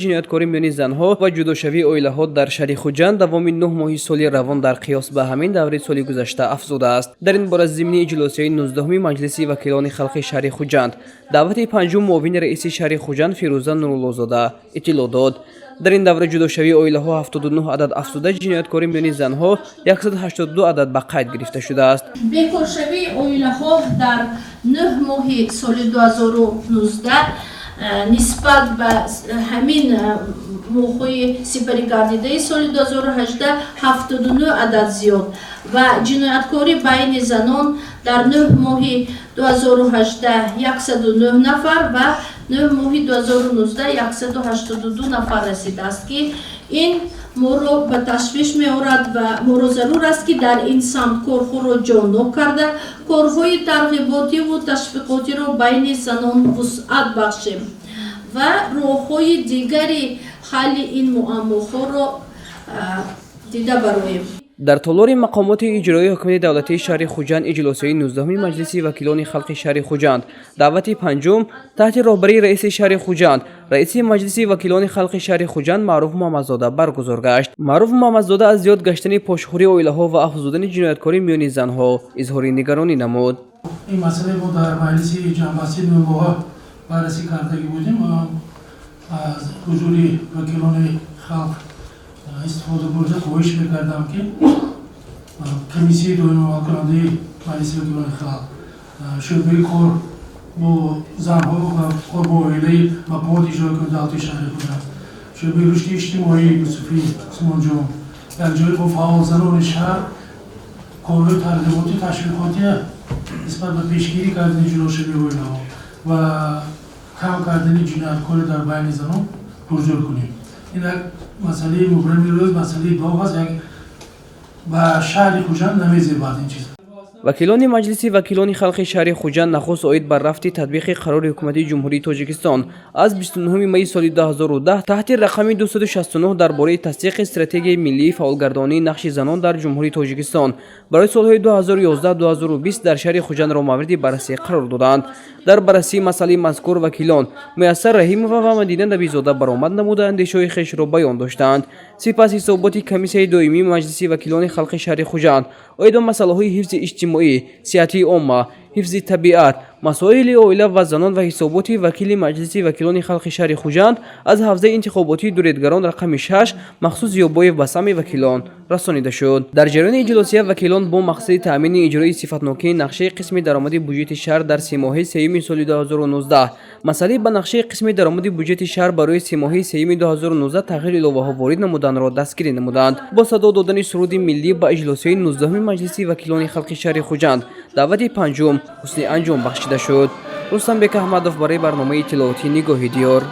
Ҷинояткорӣ миёни занҳо ва ҷудошавии оилаҳо дар шаҳри Хуҷанд давоми 9 моҳи соли равон дар қиёс ба ҳамин даври соли гузашта афзудааст. Дар ин бора зимни иҷлосияи 19-уми Маҷлиси вакилони халқи шаҳри Хуҷанд даъвати панҷум муовини раиси шаҳри Хуҷанд Фирӯза Нуруллозода иттилоъ дод. Дар ин давра ҷудошавии оилаҳо 79 адад афзуда, ҷинояткорӣ миёни занҳо 182 адад ба қайд гирифта шудааст. Бекоршавии оилаҳо дар 9 моҳи соли 2019 нисбат ба ҳамин моҳҳои сипаригардидаи соли 2018 79 адад зиёд ва ҷинояткорӣ байни занон дар 9 моҳи 2018 109 нафар ва 9 моҳи 2019 182 нафар расидааст, ки ин моро ба ташвиш меорад ва моро зарур аст, ки дар ин самт корҳоро ҷоннок карда, корҳои тарғиботиву ташвиқотиро байни занон вусъат бахшем ва роҳҳои дигари ҳалли ин муаммоҳоро дида бароем. Дар толори мақомоти иҷроии ҳукумати давлатии шаҳри Хуҷанд иҷлосияи 19-уми Маҷлиси вакилони халқи шаҳри Хуҷанд даъвати панҷум таҳти роҳбарии раиси шаҳри Хуҷанд, раиси Маҷлиси вакилони халқи шаҳри Хуҷанд Маъруф Муҳаммадзода баргузор гашт. Маъруф Муҳаммадзода аз зиёд гаштани пошхӯрии оилаҳо ва афзудани ҷинояткорӣ миёни занҳо изҳори нигаронӣ намуд. Ин масъалаи мо дар маҷлиси ҷамъбастии нӯҳмоҳа баррасӣ кардагӣ будем. Аз ҳузури вакилони халқ истифода бурда, хоҳиш мекардам, ки комиссияи доимиамалкунандаи Маҷлиси вакилони халқ, шӯъбаи кор бо занҳо ва кор бо оилаи мақомоти иҷроии ҳукумати давлатии шаҳри Хуҷанд, шӯъбаи рушди иҷтимоӣ Юсуфи Усмонҷон якҷоя бо фаъолзанони шаҳр корҳои тарғиботӣ, ташвиқотия нисбат ба пешгирӣ кардани ҷудошавии оилаҳо ва кам кардани ҷинояткорӣ дар байни занон пурзӯр кунем. Ин як масъалаи мубрами рӯз, масъалаи доғ аст, як ба шаҳри Хуҷанд намезебад ин чиз. Вакилони Маҷлиси вакилони халқи шаҳри Хуҷанд нахуст оид ба рафти татбиқи қарори Ҳукумати Ҷумҳурии Тоҷикистон аз 29 майи соли 2010 таҳти рақами 269 дар бораи тасдиқи Стратегияи миллии фаъолгардонии нақши занон дар Ҷумҳурии Тоҷикистон барои солҳои 2011-2020 дар шаҳри Хуҷандро мавриди баррасӣ қарор доданд. Дар баррасии масъалаи мазкур вакилон Муяссар Раҳимова ва Мадина Набизода баромад намуда, андешаҳои хешро баён доштанд. Сипас ҳисоботи комиссияи доимии Маҷлиси вакилони халқи шаҳри Хуҷанд оид ба масъалаҳои ҳифзи иҷтимоӣ, сиҳатии омма, ҳифзи табиат, масоили оила ва занон ва ҳисоботи вакили Маҷлиси вакилони халқи шаҳри Хуҷанд аз ҳавзаи интихоботии Дуредгарон рақами 6 Махсус Зиёбоев ба самъи вакилон расонида шуд. Дар ҷараёни иҷлосия вакилон бо мақсади таъмини иҷрои сифатнокии нақшаи қисми даромади буҷети шаҳр дар семоҳаи сеюми соли 2019, масъалаи ба нақшаи қисми даромади буҷети шаҳр барои семоҳаи сеюми 2019 тағйир иловаҳо ворид намуданро дастгирӣ намуданд. Бо садо додани суруди миллӣ ба иҷлосияи 19-уми Маҷлиси вакилони халқи шаҳри Хуҷанд даъвати панҷум ҳусни анҷом бахшида шуд. Рустамбек Аҳмадов барои барномаи иттилоотии «Нигоҳи диёр».